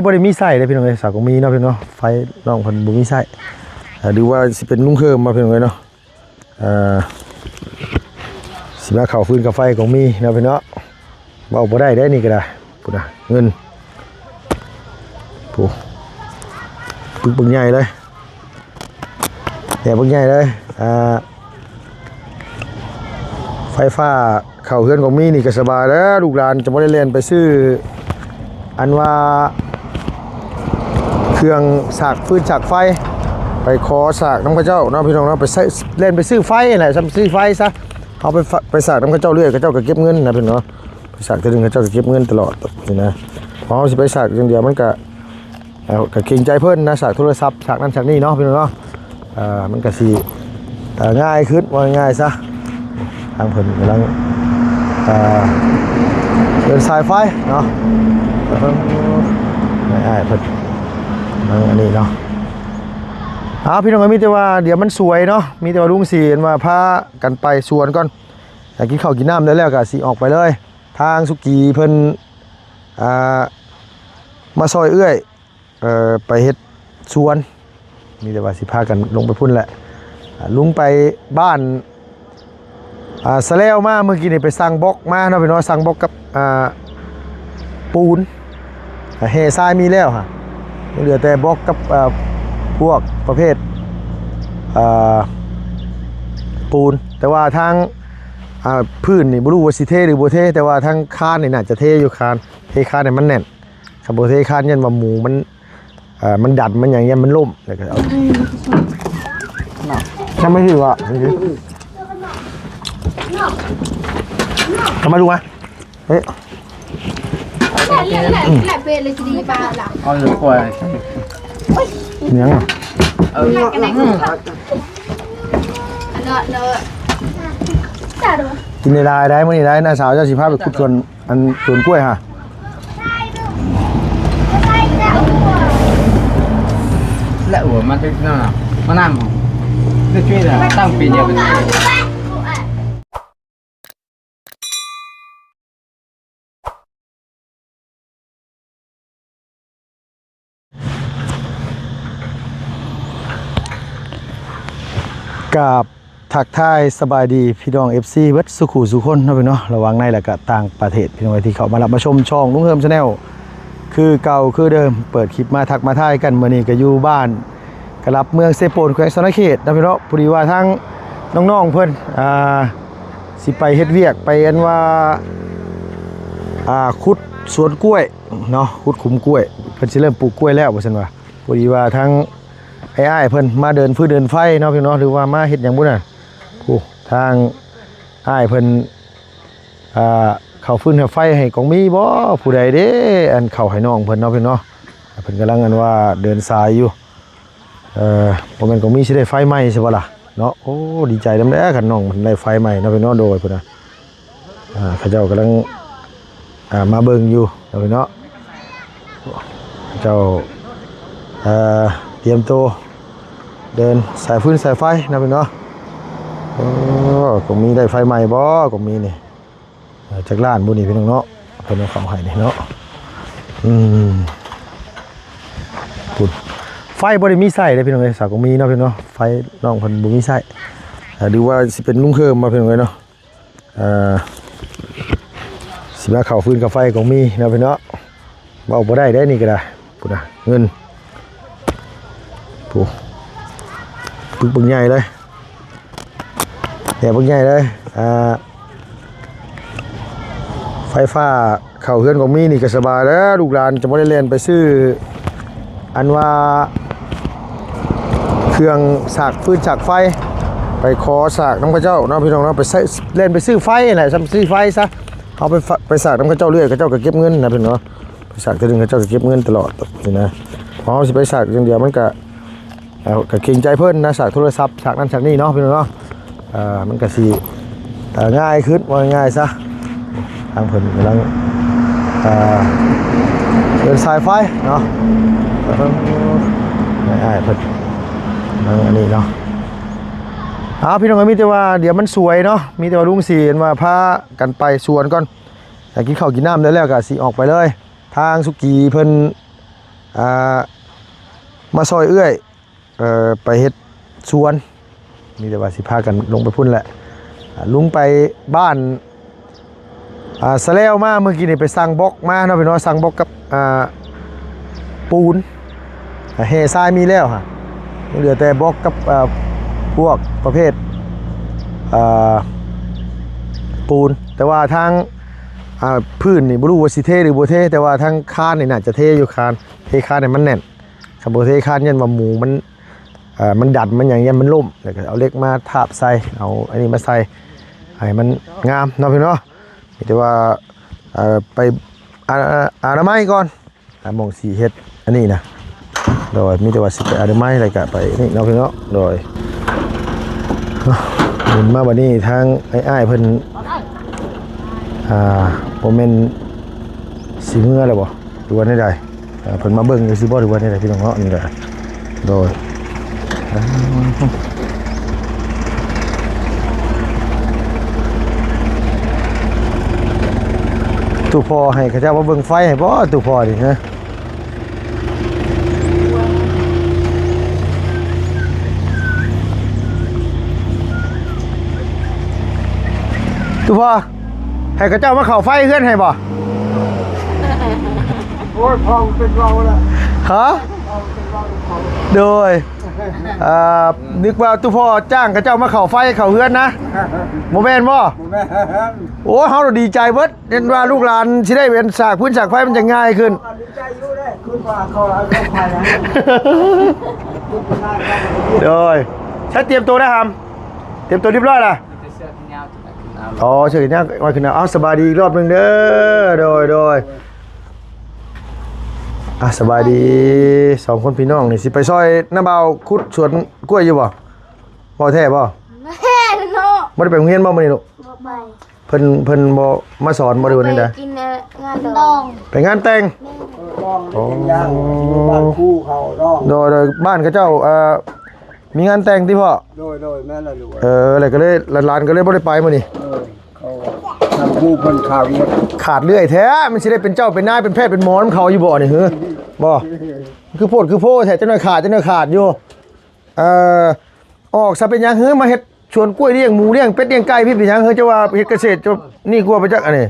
ບໍ່ໄດ້ມີໃຊ້ເດ້ພີ່ນ້ອງເອີຍ ສາວກອງມີເນາະພີ່ນ້ອງເນາະ ໄຟນ້ອງເພິ່ນບໍ່ມີໃຊ້ ເອີ ຫຼືວ່າຊິເປັນລຸງເຮີມບໍ່ພີ່ນ້ອງເອີຍເນາະ ເອີ ຊິມາເຂົ້າຟືນກັບໄຟກອງມີເນາະພີ່ນ້ອງເນາະ ເວົ້າບໍ່ໄດ້ເດ້ນີ້ກໍໄດ້ ພຸ້ນນະ ເງິນ ໂອ້ ປຶກບັກໃຫຍ່ເລີຍ ແດກບັກໃຫຍ່ເລີຍ ອ່າ ໄຟຟ້າເຂົ້າເຮືອນຂອງມີນີ້ກໍສະບາຍແລ້ວ ລູກຫຼານຈະບໍ່ໄດ້ແລ່ນໄປຊື້ ອັນວ່າ ເຄື່ອງສາກຟືນສາກໄຟ ໄປຂໍສາກນຳເຂົາເຈົ້າເນາະ ພີ່ນ້ອງເນາະ ໄປໃຊ້ ແລ່ນໄປຊື້ໄຟຫັ້ນແຫຼະ ຊ່ຳຊື້ໄຟຊະ ເຮົາໄປຝ- ໄປສາກນຳເຂົາເຈົ້າເລື້ອຍ ເຂົາເຈົ້າກໍເກັບເງິນນະ ພີ່ນ້ອງເນາະ ໄປສາກເທື່ອໜຶ່ງ ເຂົາເຈົ້າກໍເກັບເງິນຕະຫຼອດນີ້ນະ ເພາະເຮົາຊິໄປສາກຢ່າງດຽວ ມັນກໍ ເອີ ກໍເກງໃຈເພິ່ນນະ ສາກໂທລະສັບ ສາກນັ້ນສາກນີ້ເນາະ ພີ່ນ້ອງເນາະ ເອີ ມັນກໍຊິ ເອີ ງ່າຍຂຶ້ນ ວ່າງ່າຍຊະ ທາງເພິ່ນກຳລັງ ເອີ ເດີນສາຍໄຟເນາະ ເອີ ອ້າຍເພິ່ນ ເອີ ອັນນີ້ເນາະ ອ້າວ ພີ່ນ້ອງ ມີແຕ່ວ່າດຽວມັນສວຍເນາະ ມີແຕ່ວ່າລຸງສີເຫັນວ່າພາກັນໄປສວນກ່ອນ ກິນເຂົ້າກິນນ້ຳໄດ້ແລ້ວກໍຊິອອກໄປເລີຍ ທາງສຸກີເພິ່ນ ອ່າ ມາຊ່ອຍເອື້ອຍ ເອີ ໄປເຮັດສວນ ມີແຕ່ວ່າຊິພາກັນລົງໄປພຸ້ນແຫຼະ ອ່າ ລຸງໄປບ້ານ ອ່າ ສະແລວມາ ມື້ກີ້ນີ້ໄປສັ່ງບລັອກມາເນາະ ພີ່ນ້ອງ ສັ່ງບລັອກກັບ ອ່າ ປູນ ແຮ່ຊາຍມີແລ້ວຫະ ຍັງເຫຼືອແຕ່ບລັອກກັບ ອ່າ ພວກປະເພດ ອ່າ ປູນ ແຕ່ວ່າທາງ ອ່າ ພື້ນນີ້ບໍ່ຮູ້ວ່າຊິເທຫຼືບໍ່ເທ ແຕ່ວ່າທາງຄານນີ້ໜ້າຈະເທຢູ່ ຄານ ເທຄານໃຫ້ມັນແໜ້ນ ຄັນບໍ່ເທຄານຢ້ານວ່າໝູມັນ ເອີ ມັນດັນມັນຫຍັງ ຢ້ານມັນລົ້ມ ແລ້ວກໍເອົາ ຍັງບໍ່ຖືກອ່ະ ເອົາມາດູມາ ເອີ ເອົາເຫຼືອກວ່າ ຫຍັງ ເອີ ກິນໄດ້ຫຼາຍໄດ໋ ມື້ນີ້ໄດ໋ ນ້າສາວເຈົ້າຊິພາໄປຂຸດສວນ ອັນສວນກ້ວຍຫະ ແລະ ໂອ້ ມາຕຶກນັ້ນນະ ມານຳ ຄືຊີວິດນະ ຕັ້ງປີດຽວກັນ ກາບ ທັກທາຍສະບາຍດີພີ່ນ້ອງ ເອັຟຊີ ເບິດສູ່ຄູ່ສູ່ຄົນເນາະພີ່ນ້ອງ ລະຫວ່າງໃນ ແລະກະຕ່າງປະເທດ ພີ່ນ້ອງທີ່ເຂົ້າມາຮັບມາຊົມຊ່ອງລຸງເຮີມ Channel ຄືເກົ່າຄືເດີມ ເປີດຄລິບມາທັກມາທາຍກັນ ມື້ນີ້ກະຢູ່ບ້ານກະລັບ ເມືອງເຊໂປນ ແຂວງສະຫວັນນະເຂດເນາະພີ່ນ້ອງ ພໍດີວ່າທາງນ້ອງໆເພິ່ນ ອ່າ ຊິໄປເຮັດວຽກ ໄປອັນວ່າ ອ່າ ຂຸດສວນກ້ວຍເນາະ ຂຸດຂຸມກ້ວຍ ເພິ່ນຊິເລີ່ມປູກກ້ວຍແລ້ວວ່າຊັ້ນວ່າ ພໍດີວ່າທາງ ອ້າຍໆເພິ່ນມາເດີນຟືນເດີນໄຟເນາະພີ່ນ້ອງເນາະ ຫຼືວ່າມາເຮັດຫຍັງບຸນນະ ໂອ້ ທາງອ້າຍເພິ່ນ ອ່າ ເຂົ້າຟືນເຂົ້າໄຟໃຫ້ກອງມີບໍ່ ຜູ້ໃດເດ້ ອັນເຂົ້າໃຫ້ນ້ອງເພິ່ນເນາະພີ່ນ້ອງເນາະ ເພິ່ນກຳລັງອັນວ່າເດີນສາຍຢູ່ ເອີ ບໍ່ແມ່ນກອງມີຊິໄດ້ໄຟໃໝ່ຊິບໍ່ລະເນາະ ໂອ້ ດີໃຈນຳແດ່ຄັນນ້ອງເພິ່ນໄດ້ໄຟໃໝ່ເນາະພີ່ນ້ອງເນາະ ໂດຍພຸ້ນນະ ອ່າ ເຂົາເຈົ້າກຳລັງ ອ່າ ມາເບິ່ງຢູ່ເນາະພີ່ນ້ອງເນາະ ເຂົາເຈົ້າ ເອີ ຕຽມໂຕເດີນສາຍຟືນສາຍໄຟເນາະພີ່ນ້ອງເນາະ ໂອ້ ກອງມີໄດ້ໄຟໃໝ່ບໍ່ ກອງມີນີ້ ເອີ ຈັກລ້ານບຸນີ້ພີ່ນ້ອງເນາະ ເພິ່ນເອົາເຂົ້າໃຫ້ນີ້ເນາະ ອືມ ພຸ້ນ ໄຟບໍ່ໄດ້ມີໃຊ້ເດ້ພີ່ນ້ອງເອີຍ ສາວກອງມີເນາະພີ່ນ້ອງເນາະ ໄຟນ້ອງເພິ່ນບໍ່ມີໃຊ້ ເອີ ຫຼືວ່າຊິເປັນລຸງເຮີມບໍ່ພີ່ນ້ອງເອີຍເນາະ ເອີ ຊິມາເຂົ້າຟືນກັບໄຟກອງມີເນາະພີ່ນ້ອງເນາະ ເວົ້າບໍ່ໄດ້ເດ້ນີ້ກໍໄດ້ ພຸ້ນນະ ເງິນ ໂອ້ ປຶກບັກໃຫຍ່ເລີຍ ແດກບັກໃຫຍ່ເລີຍ ອ່າ ໄຟຟ້າເຂົ້າເຮືອນຂອງມີນີ້ກໍສະບາຍແລ້ວ ລູກຫຼານຈະບໍ່ໄດ້ແລ່ນໄປຊື້ ອັນວ່າ ເຄື່ອງສາກຟືນສາກໄຟ ໄປຂໍສາກນຳເຂົາເຈົ້າເນາະ ພີ່ນ້ອງເນາະ ໄປໃຊ້ ແລ່ນໄປຊື້ໄຟຫັ້ນແຫຼະ ຊ່ຳຊື້ໄຟຊະ ເຮົາໄປຝ- ໄປສາກນຳເຂົາເຈົ້າເລື້ອຍ ເຂົາເຈົ້າກໍເກັບເງິນນະ ພີ່ນ້ອງເນາະ ໄປສາກເທື່ອໜຶ່ງ ເຂົາເຈົ້າກໍເກັບເງິນຕະຫຼອດນີ້ນະ ເພາະເຮົາຊິໄປສາກຢ່າງດຽວ ມັນກໍ ເອີ ກໍເກງໃຈເພິ່ນນະ ສາກໂທລະສັບ ສາກນັ້ນສາກນີ້ເນາະ ພີ່ນ້ອງເນາະ ເອີ ມັນກໍຊິ ເອີ ງ່າຍຂຶ້ນ ວ່າງ່າຍຊະ ທາງເພິ່ນກຳລັງ ເອີ ເດີນສາຍໄຟເນາະ ເອີ ອ້າຍເພິ່ນ ອັນນີ້ເນາະ ອ້າວ ພີ່ນ້ອງ ມີແຕ່ວ່າດຽວມັນສວຍເນາະ ມີແຕ່ວ່າລຸງສີເຫັນວ່າພາກັນໄປສວນກ່ອນ ກິນເຂົ້າກິນນ້ຳໄດ້ແລ້ວກໍຊິອອກໄປເລີຍ ທາງສຸກີເພິ່ນ ອ່າ ມາຊ່ອຍເອື້ອຍ ເອີ ໄປເຮັດສວນ ມີແຕ່ວ່າຊິພາກັນລົງໄປພຸ້ນແຫຼະ ອ່າ ລຸງໄປບ້ານ ອ່າ ສະແລວມາ ມື້ກີ້ນີ້ໄປສັ່ງບລັອກມາເນາະພີ່ນ້ອງ ສັ່ງບລັອກກັບ ອ່າ ປູນ ອ່າ ແຮ່ຊາຍມີແລ້ວ ຫາ ຍັງເຫຼືອແຕ່ບລັອກກັບ ອ່າ ພວກປະເພດ ອ່າ ປູນ ແຕ່ວ່າທາງ ອ່າ ພື້ນນີ້ບໍ່ຮູ້ວ່າຊິເທຫຼືບໍ່ເທ ແຕ່ວ່າທາງຄານນີ້ໜ້າຈະເທຢູ່ ຄານ ເທຄານໃຫ້ມັນແໜ້ນ ຄັນບໍ່ເທຄານຢ້ານວ່າໝູມັນ ເອີ ມັນດັນມັນຫຍັງ ຢ້ານມັນລົ້ມ ແລ້ວກໍເອົາເຫຼັກມາທາບໃສ່ ເອົາອັນນີ້ມາໃສ່ ໃຫ້ມັນງາມເນາະພີ່ນ້ອງເນາະ ມີແຕ່ວ່າ ເອີ ໄປ ອາ ອານາໄມກ່ອນ ອ່າ ໝ່ອງຊິເຮັດອັນນີ້ນະ ໂດຍ ມີແຕ່ວ່າຊິໄປອານາໄມ ແລ້ວກະໄປນີ້ເນາະພີ່ນ້ອງເນາະ ໂດຍ ໝູນມາບັດນີ້ທາງອ້າຍໆເພິ່ນ ອ່າ ບໍ່ແມ່ນຊິເມືອແລ້ວບໍ່ ຫຼືວ່າແນວໃດ ເອີ ເພິ່ນມາເບິ່ງຊື່ໆບໍ່ ຫຼືວ່າແນວໃດພີ່ນ້ອງເນາະ ນີ້ແຫຼະ ໂດຍ ຕູ້ພໍ່ໃຫ້ເຂົາເຈົ້າມາເບິ່ງໄຟໃຫ້ບໍ່ ຕູ້ພໍ່ນີ້ ຮະ ຕູ້ພໍ່ ໃຫ້ເຂົາເຈົ້າມາເຂົ້າໄຟເຮືອນໃຫ້ບໍ່? ໂອ້ຍ ພໍ່ເປັນເວົ້າລະ ຮະ? ໂດຍ ອ່າ ນຶກວ່າຕູ້ພໍ່ຈ້າງເຂົາເຈົ້າມາເຂົ້າໄຟເຂົ້າເຮືອນນະ ບໍ່ແມ່ນບໍ່? ບໍ່ແມ່ນ ໂອ້ ເຮົາດີໃຈເບິດ ເຫັນວ່າລູກຫຼານຊິໄດ້ເປັນສາກພື້ນສາກໄຟ ມັນຈະງ່າຍຂຶ້ນ ດີໃຈຢູ່ເດ້ ຄືວ່າເຂົາເອົາເຂົ້າໄຟນະ ໂດຍ ໃຊ້ຕຽມໂຕແລ້ວຫຳ? ຕຽມໂຕຮຽບຮ້ອຍລະ? ມີແຕ່ເສື້ອແຂນຍາວ ອໍ ເສື້ອແຂນຍາວ ມາຂຶ້ນນະ ເອົາ ສະບາຍດີອີກລອບໜຶ່ງເດີ ໂດຍ ໂດຍ ອ່ະ ສະບາຍດີ ສອງຄົນພີ່ນ້ອງນີ້ ຊິໄປຊ່ອຍນ້າບ່າວຂຸດສວນກ້ວຍຢູ່ບໍ່? ເວົ້າແທ້ບໍ່? ແມ່ນເນາະ ບໍ່ໄດ້ໄປໂຮງຮຽນບໍ່ມື້ນີ້ລູກ? ບໍ່ໄປ ເພິ່ນ ເພິ່ນບໍ່ມາສອນບໍ່ ຫຼືວ່າແນວໃດ? ໄປກິນ ເອີ ງານດອງ ໄປງານແຕ່ງ ແມ່ນ ເອີ ດອງ ໂອ້ ກິນຢາງ ຢູ່ບ້ານຄູເຂົາດອງ ໂດຍ ໂດຍ ບ້ານເຂົາເຈົ້າ ເອີ ມີງານແຕ່ງຕິພໍ່? ໂດຍ ໂດຍ ແມ່ນລະລູກ ເອີ ແລ້ວກໍເລີຍ ຫຼານໆກໍເລີຍບໍ່ໄດ້ໄປມື້ນີ້ ເອີ ເຂົາ ທາງຄູເພິ່ນຂາດວຽກ ຂາດເລື່ອຍແທ້ ມັນຊິໄດ້ເປັນເຈົ້າເປັນນາຍ ເປັນແພດເປັນໝໍນຳເຂົາຢູ່ບໍ່ນີ້ ຫື ບໍ່? ຄືໂພດຄືໂພແທ້ ຈັກໜ້ອຍຂາດ ຈັກໜ້ອຍຂາດຢູ່ ເອີ ອອກຊະເປັນຫຍັງ ຫື ມາເຮັດ ສວນກ້ວຍ ລ້ຽງໝູ ລ້ຽງເປັດ ລ້ຽງໄກ່ ພີ່ເປັນຫຍັງ ເຮີ ເຈົ້າວ່າເຮັດກະເສດ ເຈົ້ານີ້ກວ່າໄປຈັກອັນນີ້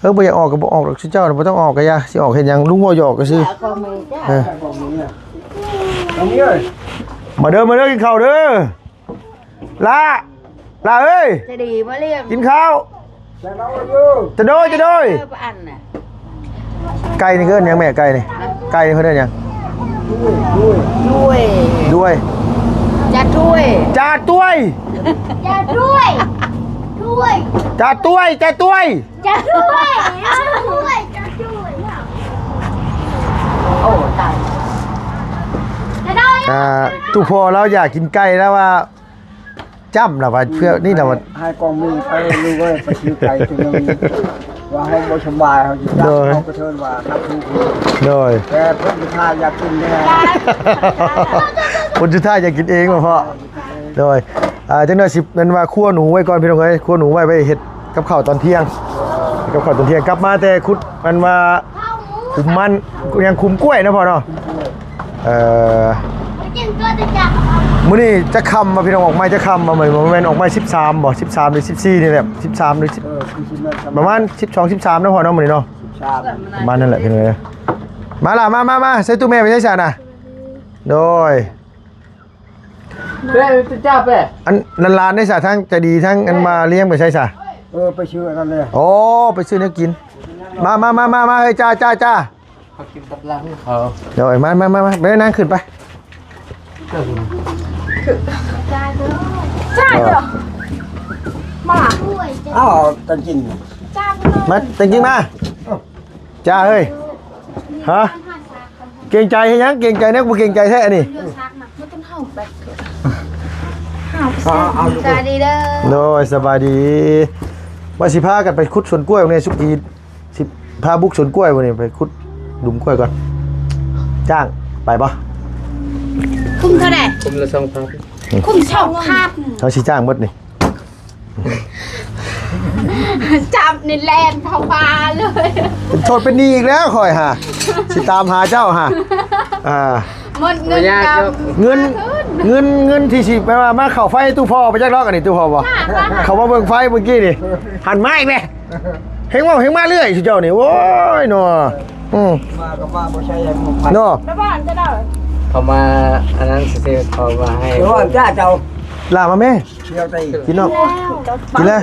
ເອີ ບໍ່ຢາກອອກກໍບໍ່ອອກດອກ ເຈົ້າບໍ່ຕ້ອງອອກກໍຢ່າ ຊິອອກເຮັດຫຍັງ ລຸງເວົ້າຫຍອກຊື່ໆ ເອີ ມາເດີ ມາເດີ ກິນເຂົ້າເດີ ຫຼ້າ ຫຼ້າເອີຍ ຈະດີມາລ້ຽງ ກິນເຂົ້າ ຈະໂດຍ ຈະໂດຍ ເອີ ປາອັນນະ ໄກ່ນີ້ເອີ້ນຫຍັງແມ່? ໄກ່ນີ້ ໄກ່ນີ້ເພິ່ນເອີ້ນຫຍັງ? ດ້ວຍ ດ້ວຍ ຈາດ້ວຍ ຈາດ້ວຍ ຈາດ້ວຍ ຈາດ້ວຍ ຈາດ້ວຍ ຈາດ້ວຍ ໂອ້ ຕາຍ ອ່າ ຕູ້ພໍ່ລາວຢາກກິນໄກ່ ລາວວ່າ ຈ້ຳລະວ່າ ເພື່ອນີ້ລະວ່າ ໃຫ້ກອງມີໄປລູກເອີຍ ໄປຊື້ໄກ່ໂຕໜຶ່ງ ວ່າເຮົາບໍ່ສະບາຍ ເຮົາຊິຈັບ ໂດຍ ເຮົາກະເທີນວ່າຮັບຮູ້ ໂດຍ ແຕ່ຜົນສຸດທ້າຍຢາກກິນແດ່ ຜົນສຸດທ້າຍຢາກກິນເອງວ່າພໍ່ ໂດຍ ອ່າ ຈັກໜ້ອຍຊິແມ່ນວ່າຄົວໜູໄວ້ກ່ອນພີ່ນ້ອງເອີຍ ຄົວໜູໄວ້ ໄວ້ເຮັດກັບເຂົ້າຕອນທ່ຽງ ກັບເຂົ້າຕອນທ່ຽງ ກັບມາແຕ່ຂຸດ ອັນວ່າ ຂຸມມັນ ຍັງຂຸມກ້ວຍເນາະພໍ່ເນາະ ເອີ ມື້ນີ້ຈັກຄ່ຳວ່າພີ່ນ້ອງ ອອກໃໝ່ຈັກຄ່ຳວ່າ ບໍ່ແມ່ນອອກໃໝ່ສິບສາມບໍ່ ສິບສາມຫຼືສິບສີ່ນີ້ແຫຼະ ສິບສາມຫຼືສິບ ເອີ ຄືຊິແມ່ນ ປະມານສິບສອງ ສິບສາມເນາະພໍ່ເນາະ ມື້ນີ້ເນາະ ສິບສາມ ປະມານນັ້ນແຫຼະພີ່ນ້ອງເອີຍ ມາລະ ມາ ມາ ມາ ໃສ່ຕູ້ແມ່ໄປໃສຊະນະ ໂດຍ ເປັນເຈົ້າເປັນ ອັນຫຼານໆໄດ້ສະ ທັງໃຈດີ ທັງອັນມາລ້ຽງໄປໃສສະ ເອີ ໄປຊື້ອັນນັ້ນແຫຼະ ໂອ້ ໄປຊື້ແນວກິນ ມາ ມາ ມາ ມາ ມາ ເຮີ້ຍ ຈ້າ ຈ້າ ຈ້າ ເຂົາກິນກັບຫຼັງເຂົາ ໂດຍ ມາ ມາ ມາ ມາ ໄປນາງຂຶ້ນໄປ ຈ້າ ເອີ ມາ ອ້າວ ຕັງກິນ ມາ ຕັງກິນມາ ຈ້າເຮີ້ຍ ຮະ ເກງໃຈເຮັດຫຍັງ ເກງໃຈແນວບໍ່ເກງໃຈແທ້ອັນນີ້ ສະບາຍດີເດີ ໂດຍ ສະບາຍດີ ວ່າຊິພາກັນໄປຂຸດສວນກ້ວຍນີ້ ສຸກ ຊິພາບຸກສວນກ້ວຍມື້ນີ້ ໄປຂຸດຫຼຸມກ້ວຍກ່ອນ ຈ້າງໄປບໍ່ ຄຸ້ມເທົ່າໃດ? ຄຸ້ມລະສອງພັນ ຄຸ້ມສອງພັນ ເຮົາຊິຈ້າງເບິດນີ້ ຈັບນີ້ແລ່ນເຂົ້າປ່າເລີຍ. ໂທດເປັນໜີ້ອີກແລ້ວຂ້ອຍຫາ ຊິຕາມຫາເຈົ້າຫາ. ອ່າ ໝົດເງິນ ບໍ່ຍາກດອກ ເງິນ ເງິນ ເງິນທີ່ຊິແປວ່າມາເຂົ້າໄຟຕູ້ພໍ່ໄປຈັກດອກ. ອັນນີ້ຕູ້ພໍ່ບໍ່ ເຂົ້າມາເບິ່ງໄຟເມື່ອກີ້ນີ້ ຫັນມາອີກແລ້ວ. ເຮັງເວົ້າເຮັງມາເລື້ອຍຊຸເຈົ້ານີ້ ໂອ້ຍເນາະ. ອືມ ມາກໍມາບໍ່ໃຊ່ຫຍັງ ເນາະ ລະບ້ານຈະໄດ້ ເຂົາມາອັນນັ້ນຊື່ໆ ເຂົາມາໃຫ້ ລະບ້ານຈ້າເຈົ້າ ຫຼ້າມາແມ່ ດຽວໄປ ກິນເນາະ ກິນແລ້ວ.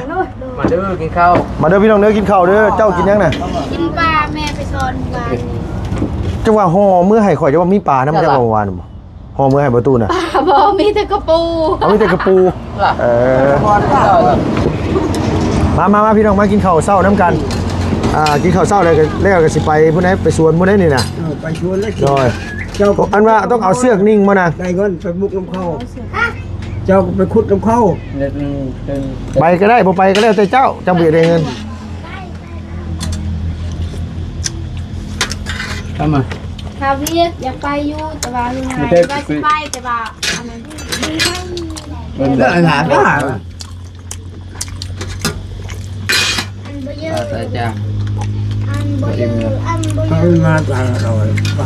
ມາເດີກິນເຂົ້າ ມາເດີພີ່ນ້ອງເດີ ກິນເຂົ້າເດີ. ເຈົ້າກິນຫຍັງນະ? ກິນປາ ແມ່ໄປສອນວານ. ເຈົ້າວ່າຫໍ່ເມືອໃຫ້ຂ້ອຍ ເຈົ້າວ່າມີປານຳ ເຈົ້າວ່າວານ ຫໍ່ເມືອໃຫ້ປະຕູນະ? ປາບໍ່ ມີແຕ່ກະປູ. ເອົາ ມີແຕ່ກະປູ. ເອີ ມາ ມາ ມາ ພີ່ນ້ອງ ມາກິນເຂົ້າເຊົ້ານຳກັນ. ອ່າ ກິນເຂົ້າເຊົ້າແລ້ວກໍ ແລ້ວກໍຊິໄປພຸ້ນໃດ ໄປສວນພຸ້ນໃດນີ້ນະ. ເອີ ໄປສວນແລ້ວ ໂດຍ ເຈົ້າ ອັນວ່າຕ້ອງເອົາເຊືອກໜິ່ງມານະ ໄດ້ເງິນໄປບຸກນຳເຂົາ ເຈົ້າກໍໄປຂຸດນຳເຂົາ. ໄປກໍໄດ້ ບໍ່ໄປກໍແລ້ວແຕ່ເຈົ້າ ເຈົ້າບໍ່ຢາກໄດ້ເງິນ. ຕາມມາ ຖ້າວຽກຢາກໄປຢູ່ ແຕ່ວ່າເຮືອນຫາຍ ວ່າຊິໄປ ແຕ່ວ່າອັນນັ້ນ ເອີ ຫຼານ ອັນບໍ່ເຢີ ອັນບໍ່ເຢີ ອັນບໍ່ເຢີ ເພິ່ນມາຈາກເຮົາ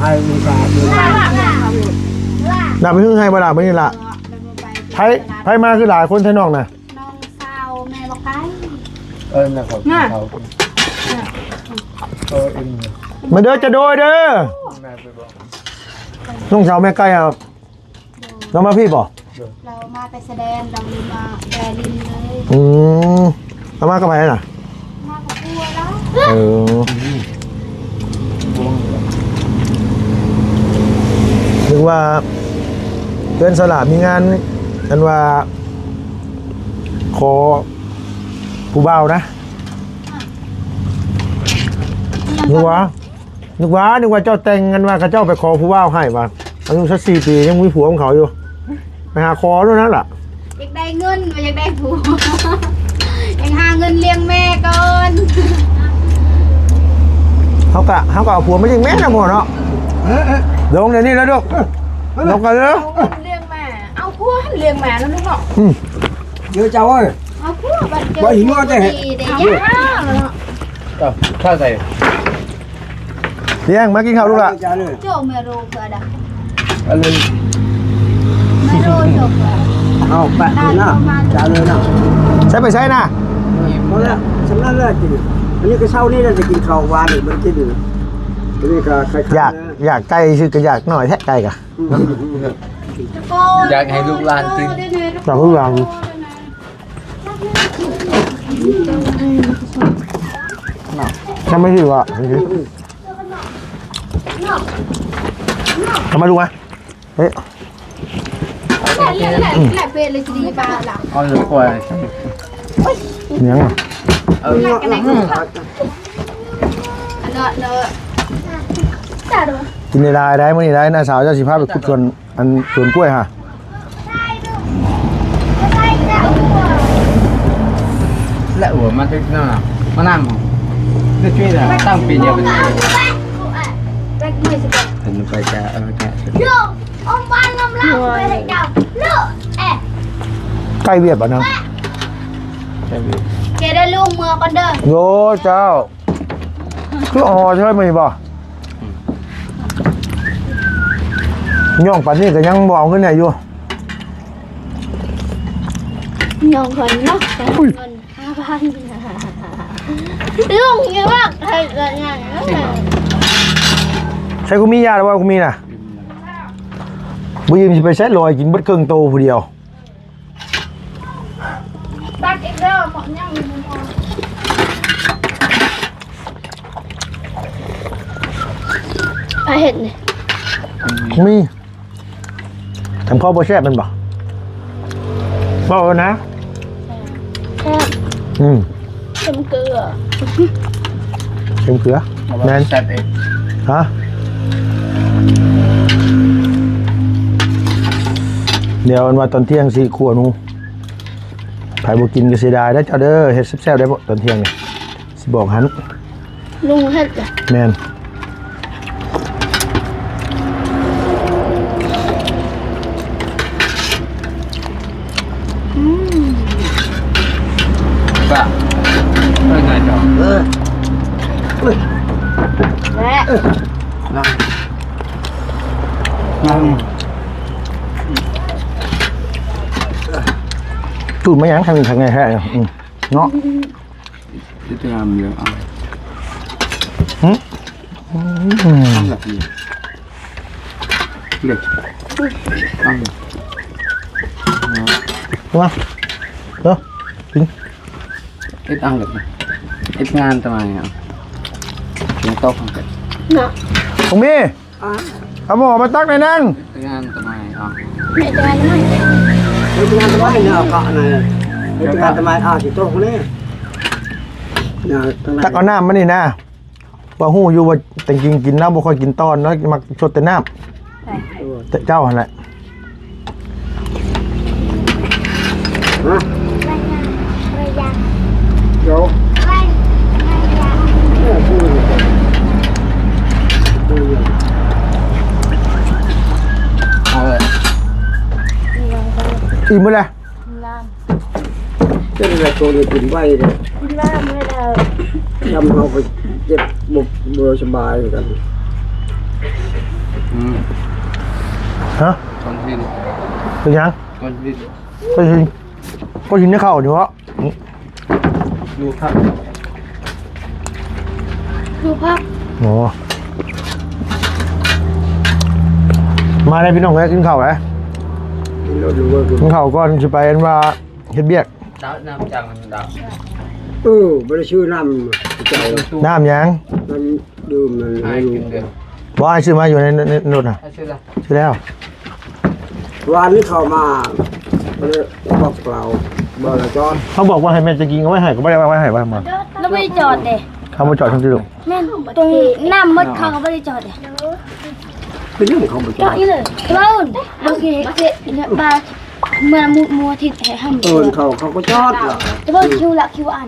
ໃຫ້ມີການ ດາໄປຫຶງໃຫ້ບໍ່ລະ ມື້ນີ້ລະ. ໃຜ ໃຜມາຄືຫຼາຍຄົນແທ້ນ້ອງນະ? ນ້ອງສາວແມ່ບັກໄກ່. ເອີ ນະ ມາເດີ ຈະໂດຍເດີ ນ້ອງສາວແມ່ໄກ່. ລາວມາພີ້ບໍ່? ລາວມາແຕ່ຊາຍແດນ ລາວເລີຍມາແຕ່ລິນເລີຍ. ອືມ ລາວມາກັບໃຜນະ? ມາກັບຜົວລາວ. ເອີ ນຶກວ່າເພື່ອນສາວຫຼ້າມີງານ ອັນວ່າຂໍຜູ້ບ່າວນະ. ນຶກວ່າ ນຶກວ່າ ນຶກວ່າເຈົ້າແຕ່ງກັນວ່າ ເຂົາເຈົ້າໄປຂໍຜູ້ບ່າວໃຫ້ວ່າ ອາຍຸຊາວສີ່ປີ ຍັງມີຜົວຂອງເຂົາຢູ່. ໄປຫາຂໍໂລດນັ້ນລະ. ຢາກໄດ້ເງິນ ບໍ່ຢາກໄດ້ຜົວ ຍັງຫາເງິນລ້ຽງແມ່ກ່ອນ. ເຮົາກະ ເຮົາກະເອົາຜົວມາລ້ຽງແມ່ນະພໍ່ເນາະ. ເອີ ເອີ ລົງດຽວນີ້ລະລູກ. ເອີ ລົງກັນເດີ ເອົາເງິນລ້ຽງແມ່ ເອົາຜົວລ້ຽງແມ່ນະລູກເນາະ. ອືມ ເດີເຈົ້າເອີຍ ເອົາຜົວບັດເຈີ ບໍ່ຫິວແຕ່ ດີເດ້ ເອົາ ເຂົ້າໃຈ. ລ້ຽງ ມາກິນເຂົ້າລູກຫຼ້າ. ໂຈແມ່ໂຣເພື່ອດະ ອັນນີ້ ແມ່ໂຣໂຈເພື່ອ ເອົາໄປນະ ຈາເລີຍນະ. ໃສ່ໄປໃສ່ນະ ພໍແລ້ວ ສຳນັ້ນແຫຼະກິນ. ອັນນີ້ກໍເຊົ້ານີ້ແຫຼະ ຈະກິນເຂົ້າ ວານນີ້ບໍ່ໄດ້ກິນ. ອັນນີ້ກໍຄ້າຍໆ ຢາກ ຢາກໄກ່ຊື່ກໍຢາກໜ້ອຍແທ້ ໄກ່ກະ ຢາກໃຫ້ລູກຫຼານກິນ ຢາກໃຫ້ລູກຫຼານ. ທຳໄມຖືວ່າ ທຳໄມລູກມາ ເອີ ແຫຼະ ແຫຼະ ແຫຼະ ເປັດເລີຍຊິດີປາລະ ເອົາເລີຍ ປ່ອຍ ຫຍັງ ເອີ ກິນໄດ້ຫຼາຍໄດ໋ ມື້ນີ້ໄດ໋ ນ້າສາວເຈົ້າຊິພາໄປຂຸດສວນ ອັນສວນກ້ວຍຫາ ແລະ ໂອ້ ມາຕຶກນັ້ນນະ ມານຳ ຄືຈຸ້ຍນະ ຕັ້ງປີດຽວເປັນ ເພິ່ນໄປຈະ ເອີ ຈະ ໄກ່ວຽດບໍ່ນະ? ເຈໄດ້ລຸງ ເມືອກ່ອນເດີ. ໂອ້ ເຈົ້າ ຄືອໍເຊີຍມື້ນີ້ບໍ່? ຍ່ອງປານນີ້ກໍຍັງບໍ່ເອົາເງິນໃຫ້ຢູ່. ຍ່ອງເພິ່ນເນາະ ເງິນຫ້າພັນ ລຸງຢູ່ບັກໃຫ້ກັນຫຍັງ. ໃສ່ກູມີຢາແລ້ວບໍ່? ກູມີນະ ບໍ່ຢືມຊິໄປໃຊ້ ລອຍກິນເບິດເຄິ່ງໂຕຜູ້ດຽວ. ຕັກອີກເດີ ໝໍ້ຍັງຢູ່ໝໍ້ ໃຜເຮັດນີ້? ມີ ທຳເຂົ້າບໍ່ແຊບແມ່ນບໍ່? ເວົ້າເອົານະ ແຊບ ອືມ ເຄັມເກືອ ເຄັມເກືອ ແມ່ນ ແຊບເອງ ຮະ ດຽວອັນວ່າຕອນທ່ຽງຊິຂົ້ວໜູ. ໃຜບໍ່ກິນກໍເສຍດາຍເດີເຈົ້າເດີ ເຮັດແຊບໆ ໄດ້ບໍ່ຕອນທ່ຽງນີ້ ຊິບອກຫັ້ນ ລຸງເຮັດລະ ແມ່ນ ອືມ ກະ ແລະ ລອງ ລອງ ຕູດມາຫຍັງ ຄັນຄັກແນ່ແທ້ ອືມ ເນາະ. ເຮັດງາມເລີຍ ເອົາ ຫຶ ອືມ ເອົາລະ ເດັດ ເອົາລະ ມາ ເດີ ກິນ ເຮັດເອົາລະ ເຮັດງານຕະມາຍ ເອົາ ກິນໂຕະກັນ ເນາະ ຂອງມີ ອ່າ ເອົາໝໍ້ມາຕັກໃນນັ້ນ ເຮັດງານຕະມາຍ ເອົາ ເຮັດງານຕະມາຍ ເຮັດງານຕະມາຍເນາະ ເກາະນັ້ນ ເຮັດງານຕະມາຍ ອ່າ ຊິຕົກນີ້ ຕັກເອົານ້ຳມານີ້ນະ. ວ່າຮູ້ຢູ່ວ່າແຕ່ງກິນ ກິນເຫຼົ້າບໍ່ຄ່ອຍກິນຕອນເນາະ ມັກຊົດແຕ່ນ້ຳ ແຕ່ເຈົ້າຫັ້ນແຫຼະ ຮະ ດຽວ ເອົາເລີຍ ອີ່ມເບິດແລ້ວ. ເປັນອະໄລໂຕນີ້ກິນໄວເດ້ ກິນໄວເລີຍ ຍາມເຮົາກໍເຈັບບໍ່ ບໍ່ສະບາຍຄືກັນ ອືມ ຮະ ກ້ອນຫີນ ເປັນຫຍັງ? ກ້ອນຫີນ ກ້ອນຫີນ ກ້ອນຫີນໃນເຂົ້ານີ້ເບາະ ຢູ່ພັກ ຢູ່ພັກ ໂອ້ ມາເດີພີ່ນ້ອງເອີຍ ກິນເຂົ້າເດີ ກິນເຂົ້າກ່ອນຊິໄປ ອັນວ່າ ເຮັດວຽກ ເຈົ້ານ້ຳຈັງດາວ ເອີ ບໍ່ໄດ້ຊື້ນ້ຳເຈົ້າ ນ້ຳຫຍັງ? ນ້ຳດື່ມນັ້ນ ໃຫ້ກິນເດີ ບໍ່ ອ້າຍຊື້ມາຢູ່ໃນ ໃນລົດນະ ອ້າຍຊື້ລະ ຊື້ແລ້ວ ວານນີ້ເຂົ້າມາ ບໍ່ໄດ້ບອກເຂົາ ບໍ່ໄດ້ຈອດ ເຮົາບອກວ່າໃຫ້ແມ່ຈະກິນ ເອົາໄວ້ໃຫ້ ກໍບໍ່ໄດ້ເອົາໄວ້ໃຫ້ວ່າມາ ລະບໍ່ໄດ້ຈອດເດ້ ເຮົາບໍ່ຈອດຊັ້ນຕິລູກ ແມ່ນ ຕົວນີ້ນ້ຳໝົດ ເຂົາກໍບໍ່ໄດ້ຈອດເດ້ ເປັນຫຍັງເຂົາບໍ່ຈອດ ເຈົ້າອີ່ເລີຍ ເວົ້າບໍ່ເຄີຍ ບໍ່ເຄີຍ ບາດ ເມື່ອມື້ ມື້ອາທິດໃຫ້ຫັ້ນ ເອີ ເຂົາ ເຂົາກໍຈອດລະ ແຕ່ວ່າຄິວລະຄິວອັນ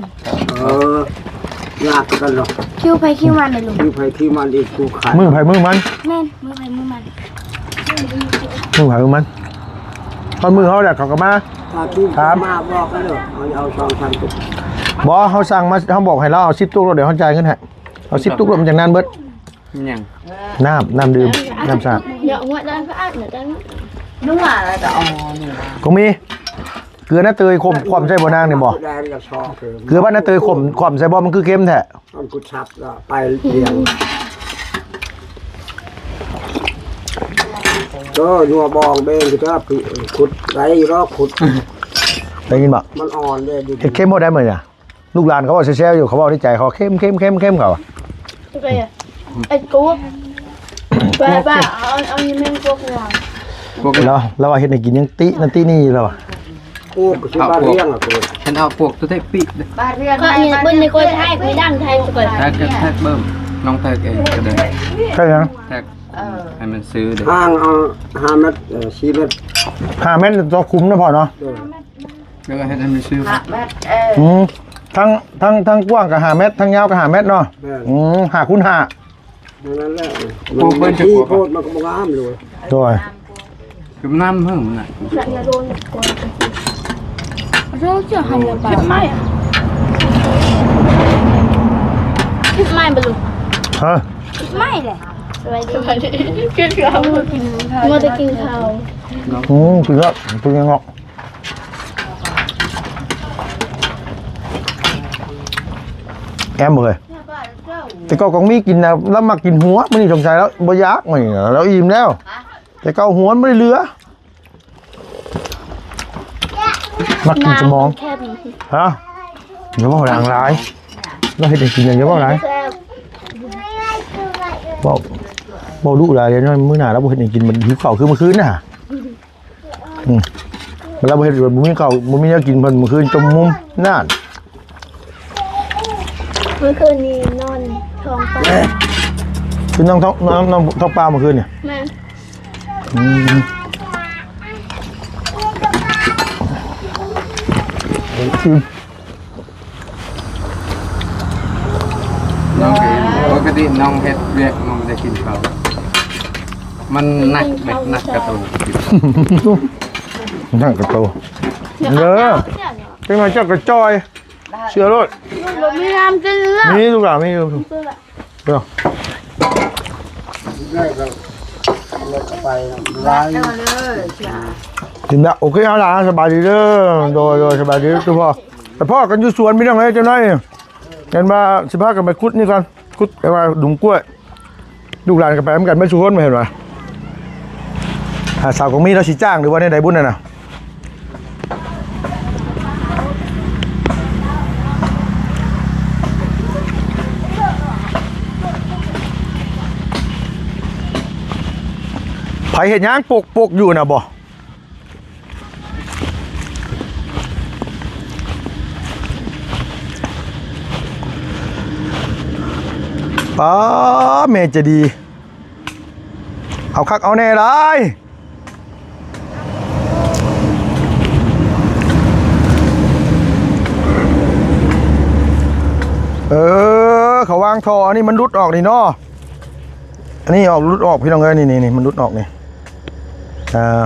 ເອີ ຍາກຄືກັນເນາະ ຄິວໃຜຄິວມັນເດ້ລູກ ຄິວໃຜຄິວມັນອີກ ຜູ້ຂາຍ ມື້ໃຜມື້ມັນ ແມ່ນ ມື້ໃຜມື້ມັນ ມື້ໃຜມື້ມັນ ຮອດມື້ເຮົາແລ້ວເຂົາກໍມາ ຖ້າຄິວ ຖາມ ມາບອກເດີ ເຮົາເອົາສອງພັນ ບໍ່ ເຮົາສັ່ງມາ ເຮົາບອກໃຫ້ລາວເອົາສິບຕຸກໂລດ ດຽວເຮົາຈ່າຍເງິນໃຫ້ ເອົາສິບຕຸກໂລດ ມັນຈັ່ງນັ້ນເບິດ. ຫຍັງ? ນ້ຳ ນ້ຳດື່ມ ນ້ຳສະອາດ ເຍາະຫົວໄດ້ສະອາດເໝືອນກັນ ນົວແລ້ວກໍ ອໍ ນີ້ນະ ກໍມີ ເກືອນາເຕີຍຂົມ ຂວ້ຳໃສ່ບໍ່ນາງນີ້ບໍ່? ເກືອບ້ານນາເຕີຍຂົມ ຂວ້ຳໃສ່ບໍ່? ມັນຄືເຄັມແທ້ ມັນກຸດຊັບລະໄປລຽງ ໂອ້ ນົວບອງເບງຄືເຈົ້າ ຂຸດໄດ້ຢູ່ດອກ ຂຸດ ໄດ້ຍິນບໍ່? ມັນອ່ອນເດ້ ເຮັດເຄັມບໍ່ໄດ້ມື້ນີ້ນະ? ລູກຫຼານເຂົາເວົ້າແຊວໆຢູ່ ເຂົາເວົ້າໃນໃຈເຂົາ ເຄັມໆໆໆ ເຂົາວ່າ ໄອ້ກູບ ໄປ ໄປ ເອົາ ເອົາ ເອົານີ້ແມ່ນພວກລາວ ພວກລາວ ລາວວ່າເຮັດໃຫ້ກິນຍັງຕິນັ້ນຕິນີ້ລາວວ່າ ໂອ້ ກໍຊິບາດລຽງອະ ເພິ່ນເອົາພວກຕົວເທກປີກ ບາດລຽງ ກໍອັນນີ້ເບິ່ງໃນຄົນໄທ ໄປດັງໄທກ່ອນ ແທັກ ແທັກເບິ່ງ ນ້ອງແທັກເອງກໍໄດ້ ແທັກຫຍັງ? ແທັກ ເອີ ໃຫ້ມັນຊື່ເດ້ ຫ່າງເອົາຫ້າແມັດ ເອີ ສີ່ແມັດ ຫ້າແມັດຕໍ່ຂຸມນະພໍ່ເນາະ ເອີ ແລ້ວກໍເຮັດໃຫ້ມັນຊື່ ຫ້າແມັດ ເອີ ອືມ ທັງ ທັງ ທັງກວ້າງກໍຫ້າແມັດ ທັງຍາວກໍຫ້າແມັດເນາະ ແມ່ນ ອືມ ຫ້າຄູນຫ້າ ນັ້ນແຫຼະ ໂອ້ ມັນ ມັນທີ່ໂພດ ມັນກໍບໍ່ງາມເລີຍ ໂດຍ ຄືນ້ຳເພິ່ນນະ ໂດນເຈົ້າຫັ້ນລະບາດ ຄລິບໃໝ່ ຄລິບໃໝ່ບໍ່ລູກ ຮະ ຄລິບໃໝ່ແຫຼະ ສະບາຍດີ ກິນເຂົ້າ ມາແຕ່ກິນເຂົ້າ ອືມ ກິນແລ້ວ ກິນເງາະ ແອມເອີຍ ແຕ່ເກົ່າກໍມີກິນນະ ລາວມັກກິນຫົວ ມື້ນີ້ສົງໄສລາວບໍ່ຢາກ ມື້ນີ້ລາວອີ່ມແລ້ວ ແຕ່ເກົ່າຫົວມັນບໍ່ໄດ້ເຫຼືອ ມັກກິນສະໝອງ ຮະ ຢ່າເວົ້າດັງຫຼາຍ ລາວເຮັດໃຫ້ກິນ ຢ່າເວົ້າຫຼາຍ ເວົ້າ ເວົ້າດຸຫຼາຍ ດຽວມື້ໜ້າລາວບໍ່ເຮັດໃຫ້ກິນ ມັນຫິວເຂົ້າຄືມື້ຄືນນະ ອືມ ເວລາບໍ່ເຮັດ ບໍ່ມີເຂົ້າ ບໍ່ມີແນວກິນ ເພິ່ນມື້ຄືນຈົມມຸມ ນັ້ນ ມື້ຄືນນີ້ນອນທ້ອງປ່າ ຄືນອນທ້ອງ ນອນ ນອນທ້ອງປ່າມື້ຄືນນີ້ ແມ່ນ ອືມ ອືມ ນ້ອງເອງ ປົກກະຕິນ້ອງເຮັດວຽກນ້ອງໄດ້ກິນເຂົ້າ ມັນໜັກເດ້ ໜັກກະໂຕ ໜັກກະໂຕ ເດີ ຈັກໜ່ອຍເຈົ້າກໍຈ່ອຍ ເຊື່ອໂລດ ບໍ່ມີນ້ຳກິນເລີຍ ມີລູກຫຼານ ມີຢູ່ ເດີ ເອົາ ກິນແລ້ວ ໂອເຄ ເອົາລະ ສະບາຍດີເດີ ໂດຍ ໂດຍ ສະບາຍດີທຸກຄົນ ໄປພໍ້ກັນຢູ່ສວນພີ່ນ້ອງເອີຍ ຈັກໜ້ອຍ ເຫັນວ່າຊິພາກັນໄປຂຸດນີ້ກ່ອນ ຂຸດ ແປວ່າດຸງກ້ວຍ ລູກຫຼານກໍໄປນຳກັນເບິດສູ່ຄົນ ແມ່ນບໍ່? ອ່າ ສາວກອງມີລາວຊິຈ້າງ ຫຼືວ່າແນວໃດບຸນນັ້ນນະ? ໃຜເຮັດຫຍັງ? ປົກໆຢູ່ນະບໍ່? ປ້າ ແມ່ໃຈດີ ເອົາຄັກເອົາແນ່ຫຼາຍ ເອີ ເຂົາວາງທໍ່ ອັນນີ້ມັນຫຼຸດອອກນີ້ເນາະ ອັນນີ້ອອກ ຫຼຸດອອກ ພີ່ນ້ອງເອີຍ ນີ້ໆ ມັນຫຼຸດອອກນີ້ ອ່າ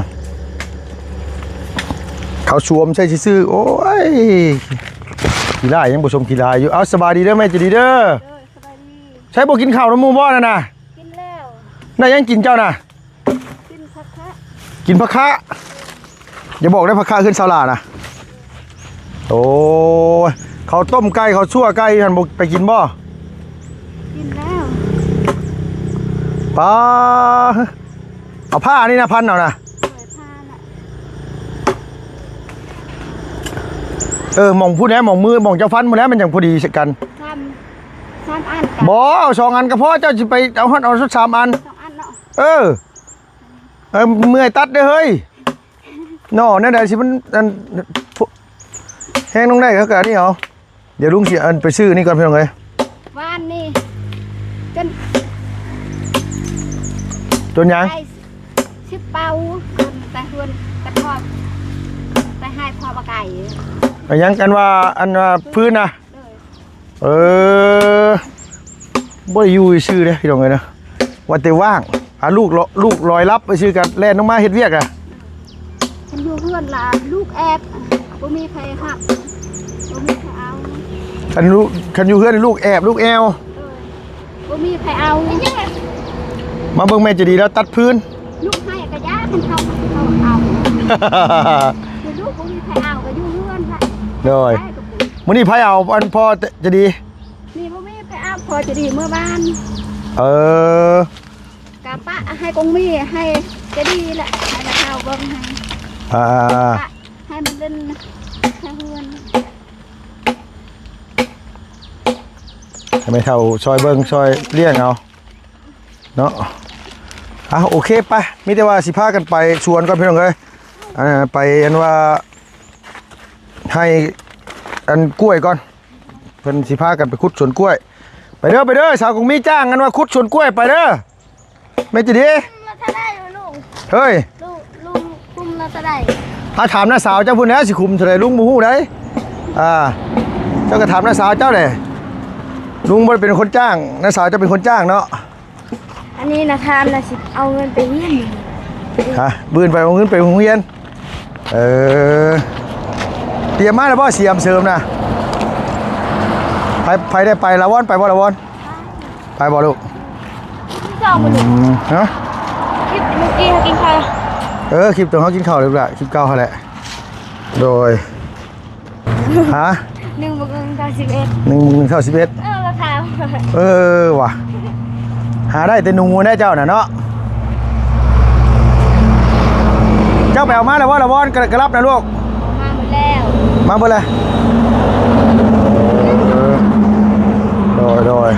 ເຂົາສວມໃສ່ຊື່ໆ ໂອ້ຍ ຂີ້ຫຼາຍ ຍັງບໍ່ສົມຂີ້ຫຼາຍຢູ່ ເອົາ ສະບາຍດີເດີ ແມ່ໃຈດີເດີ ໂດຍ ສະບາຍດີ ໃສບໍ່ກິນເຂົ້ານຳໝູ່ບໍ່ນັ້ນນະ? ກິນແລ້ວ ໄດ້ຫຍັງກິນເຈົ້ານະ? ກິນຜັກຄະ ກິນຜັກຄະ ຢ່າບອກໄດ້ ຜັກຄະເຮືອນສາວຫຼ້ານະ ໂອ້ຍ ເຂົ້າຕົ້ມໄກ່ ເຂົ້າຊົ່ວໄກ່ຫັ້ນ ບໍ່ໄປກິນບໍ່? ກິນແລ້ວ ປ້າ ເອົາຜ້ານີ້ນະ ພັນເອົານະ ເອີ ໝ່ອງພຸ້ນແຫຼະ ໝ່ອງມື ໝ່ອງເຈົ້າຟັນພຸ້ນແຫຼະ ມັນຈັ່ງພໍດີໃສ່ກັນ ສາມ ສາມອັນ ບໍ່ ເອົາສອງອັນກໍພໍ ເຈົ້າຊິໄປເອົາຮອດ ເອົາສາມອັນ ສອງອັນເນາະ ເອີ ເອີ ເມື່ອຍຕັດເດີເຮີ້ຍ ເນາະ ແນວໃດຊິມັນ ອັນ ແຮງລົງໄດ້ ເຂົາກໍອັນນີ້ເອົາ ດຽວລຸງຊິ ອັນ ໄປຊື້ນີ້ກ່ອນ ພີ່ນ້ອງເອີຍ ວານນີ້ ຈົນ ຈົນຫຍັງ? ໄດ້ສິບເປົາ ແຕ່ເຮືອນກະທອບ ແຕ່ໃຫ້ພໍ່ບາໄກ່ ອັນຫຍັງ ອັນວ່າ ອັນວ່າພື້ນນະ ໂດຍ ເອີ ບໍ່ໄດ້ຢູ່ຊື່ເດ້ ພີ່ນ້ອງເອີຍເນາະ ວ່າແຕ່ວ່າງ ຫາລູກ ລູກລອຍລັບໄປຊື່ກັນ ແລ່ນລົງມາເຮັດວຽກອະ ຄັນຢູ່ເຮືອນລະລູກແອບ ບໍ່ມີໃຜຮັບ ບໍ່ມີໃຜເອົາ ຄັນລູກ ຄັນຢູ່ເຮືອນລູກແອບ ລູກແອວ ເອີ ບໍ່ມີໃຜເອົາ ມາເບິ່ງແມ່ໃຈດີລາວຕັດພື້ນ ລູກໃຫ້ກະຢ່າ ຄັນເຂົາ ເຂົາເອົາ ຄືລູກບໍ່ມີໃຜເອົາກະຢູ່ເຮືອນລະ ໂດຍ ມື້ນີ້ໃຜເອົາ ອັນພໍ່ໃຈດີ ນີ້ບໍ່ມີໃຜເອົາ ພໍ່ໃຈດີເມືອບ້ານ ເອີ ກະປະໃຫ້ກອງມີ ໃຫ້ໃຈດີແຫຼະ ໃຫ້ມາເຊົ່າເບິ່ງໃຫ້ ອ່າ ປະໃຫ້ມັນເດີນໃຫ້ເຮືອນ ໃຫ້ແມ່ເຖົ້າຊ່ອຍເບິ່ງຊ່ອຍລ້ຽງເອົາເນາະ ອ່າ ໂອເຄ ໄປ ມີແຕ່ວ່າຊິພາກັນໄປສວນກ່ອນ ພີ່ນ້ອງເອີຍ ອັນ ໄປ ອັນວ່າ ໃຫ້ ອັນ ກ້ວຍກ່ອນ ເພິ່ນຊິພາກັນໄປຂຸດສວນກ້ວຍ ໄປເດີ ໄປເດີ ສາວກອງມີຈ້າງ ອັນວ່າຂຸດສວນກ້ວຍ ໄປເດີ ແມ່ນຈະດີ ເທົ່າໃດລູກ ເຮີ້ຍ ລູກ ລູກ ຄຸ້ມລະເທົ່າໃດ ອ່າ ຖາມນ້າສາວເຈົ້າພຸ້ນແຫຼະ ຊິຄຸ້ມເທົ່າໃດ ລຸງບໍ່ຮູ້ໃດ ອ່າ ເຈົ້າກໍຖາມນ້າສາວເຈົ້າແຫຼະ ລຸງບໍ່ໄດ້ເປັນຄົນຈ້າງ ນ້າສາວເຈົ້າເປັນຄົນຈ້າງເນາະ ອັນນີ້ນະ ຖາມນະ ຊິເອົາເງິນໄປຮຽນ ຮະ ບື່ນໄປເອົາເງິນໄປໂຮງຮຽນ ເອີ ຕຽມມາແລ້ວບໍ່ ສຽມເສີມນະ ໃຜ ໃຜໄດ້ໄປ ລາວອນໄປບໍ່ ລາວອນ ໄປບໍ່ລູກ ກິນເຂົ້າບໍ່ລູກ ອືມ ຮະ ຄລິບມື້ກີ້ເຮົາກິນເຂົ້າ ເອີ ຄລິບຕອນເຮົາກິນເຂົ້າ ເລີຍລະ ຄລິບເກົ່າຫັ້ນແຫຼະ ໂດຍ ຮະ ໜຶ່ງບວກໜຶ່ງເທົ່າສິບເອັດ ໜຶ່ງບວກໜຶ່ງເທົ່າສິບເອັດ ເອີ ລາຄາ ເອີ ຫວາ ຫາໄດ້ແຕ່ໜູແດ່ເຈົ້ານະເນາະ ເຈົ້າໄປເອົາມາແລ້ວບໍ່ ລະວອນ ກະ ກະລັບນະລູກ ມາໝົດແລ້ວ ມາເບິດແລ້ວ ເອີ ໂດຍ ໂດຍ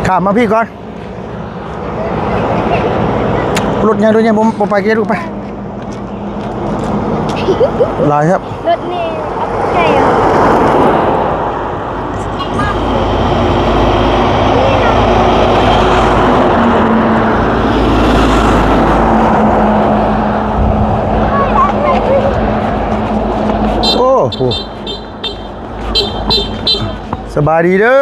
ຂ້າມມາພີ້ກ່ອນ ລົດໃຫຍ່ ລົດໃຫຍ່ ບໍ່ ບໍ່ໄປ ເກັບລູກໄປ ຫຼາຍຄັບ ລົດນີ້ເອົາໃຫຍ່ ໂອ້ໂຫ ສະບາຍດີເດີ.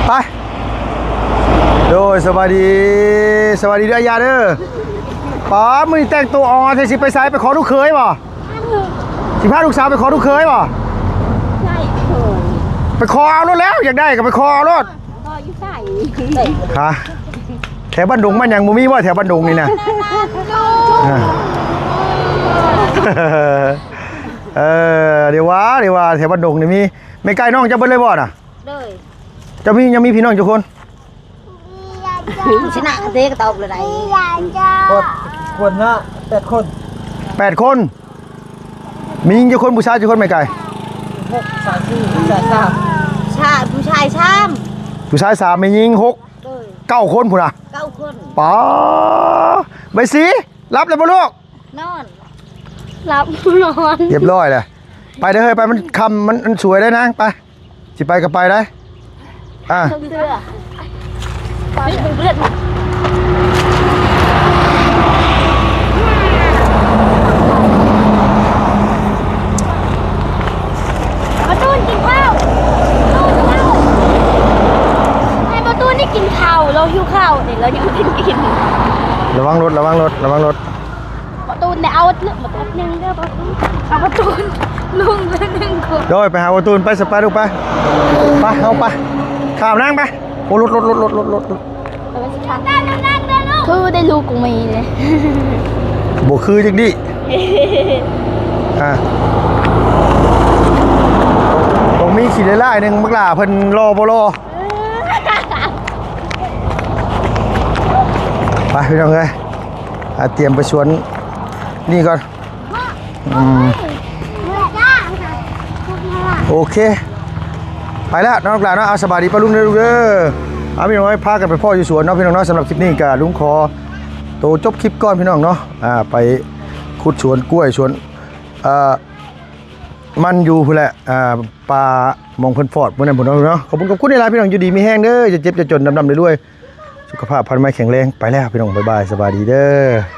ໄປ ໂດຍ ສະບາຍດີ ສະບາຍດີເດີ ອາຍາເດີ. ປາດ ມື້ນີ້ແຕ່ງຕົວອໍແທ້ ຊິໄປໃສ? ໄປຂໍລູກເຂີຍບໍ່? ຊິພາລູກສາວໄປຂໍລູກເຂີຍບໍ່? ໃຊ່ເຂີຍ ໄປຂໍເອົາໂລດແລ້ວ ຢາກໄດ້ກໍໄປຂໍເອົາໂລດ. ພໍ່ຢູ່ໃສ? ຮະ? ແຖວບ້ານດົງບ້ານຫຍັງບໍ່ມີບໍ່ ແຖວບ້ານດົງນີ້ນະ? ເອີ ດຽວວ່າ ດຽວວ່າ ແຖວບ້ານດົງນີ້ມີ. ແມ່ໄກ່ ນ້ອງເຈົ້າເບິດເລີຍບໍ່ນະ? ໂດຍ. ເຈົ້າມີ ຍັງມີພີ່ນ້ອງຈັກຄົນ? ຊະນະເດ້ກໍຕອບແລ້ວໄດ໋. ຄົນ ຄົນນະ ແປດຄົນ. ແປດຄົນ. ມີຍິງຈັກຄົນ ຜູ້ຊາຍຈັກຄົນ ແມ່ໄກ່? ຫົກ ຊາຍສີ່ ຜູ້ຊາຍສາມ. ຊາ ຜູ້ຊາຍສາມ ຜູ້ຊາຍສາມ ແມ່ຍິງຫົກ. ໂດຍ. ເກົ້າຄົນພຸ້ນນະ. ເກົ້າຄົນ. ປາ ໃບສີ ຫຼັບແລ້ວບໍ່ລູກ? ນອນ ຫຼັບນອນ. ຮຽບຮ້ອຍແລ້ວ. ໄປເດີເຮີ້ຍ ໄປ ມັນຄ່ຳ ມັນ ມັນສວຍໄດ໋ນາງ ໄປ. ຊິໄປກໍໄປໄດ໋. ອ່າ ເສື້ອ ປະຕູນກິນເຂົ້າ ປະຕູນເຂົ້າ ໃຫ້ປະຕູນໄດ້ກິນເຂົ້າ ລາວຫິວເຂົ້ານີ້ ລາວຍັງບໍ່ທັນກິນ. ລະວັງລົດ ລະວັງລົດ ລະວັງລົດ. ປະຕູນໄດ້ເອົາ ປະຕູນໜຶ່ງເດີ ປະຕູນ ເອົາປະຕູນລຸງໜຶ່ງຄົນ. ໂດຍ ໄປຫາປະຕູນ ໄປ ສະ ໄປລູກ ໄປ ໄປ ເຮົາໄປ ຂ້າມນາງໄປ. ໂອ້ ລົດ ລົດ ລົດ ລົດ ລົດ ລົດ. ຄືໄດ້ລູກກູມີເດ້ ບໍ່ຄືຈັກດີ້. ອ່າ ບໍ່ມີຂີ້ຫຼາຍໆໜຶ່ງ ບັກຫຼ້າເພິ່ນຫຼໍ່ບໍ່ຫຼໍ່. ໄປ ພີ່ນ້ອງເອີຍ ອ່າ ຕຽມໄປສວນນີ້ກ່ອນ. ອືມ ໂອເຄ ໄປແລ້ວເນາະ ລູກຫຼານເນາະ. ເອົາ ສະບາຍດີປ້າລຸງເດີລູກເດີ. ເອົາ ພີ່ນ້ອງເອີຍ ພາກັນໄປພໍ້ຢູ່ສວນເນາະ ພີ່ນ້ອງເນາະ. ສຳລັບຄລິບນີ້ກໍລຸງຂໍໂຕຈົບຄລິບກ່ອນ ພີ່ນ້ອງເນາະ. ອ່າ ໄປຂຸດສວນກ້ວຍ ສວນ ເອີ ມັນຢູ່ພຸ້ນແຫຼະ ອ່າ ປ່າໝ່ອງເພິ່ນຟອດມື້ນັ້ນພຸ້ນເນາະ. ຂອບຄຸນ ຂອບຄຸນຫຼາຍໆ ພີ່ນ້ອງ ຢູ່ດີມີແຮງເດີ ຢ່າເຈັບຢ່າຈົນ ລ່ຳໆລວຍໆ ສຸຂະພາບພັນໄມແຂງແຮງ. ໄປແລ້ວ ພີ່ນ້ອງ ບາຍບາຍ ສະບາຍດີເດີ.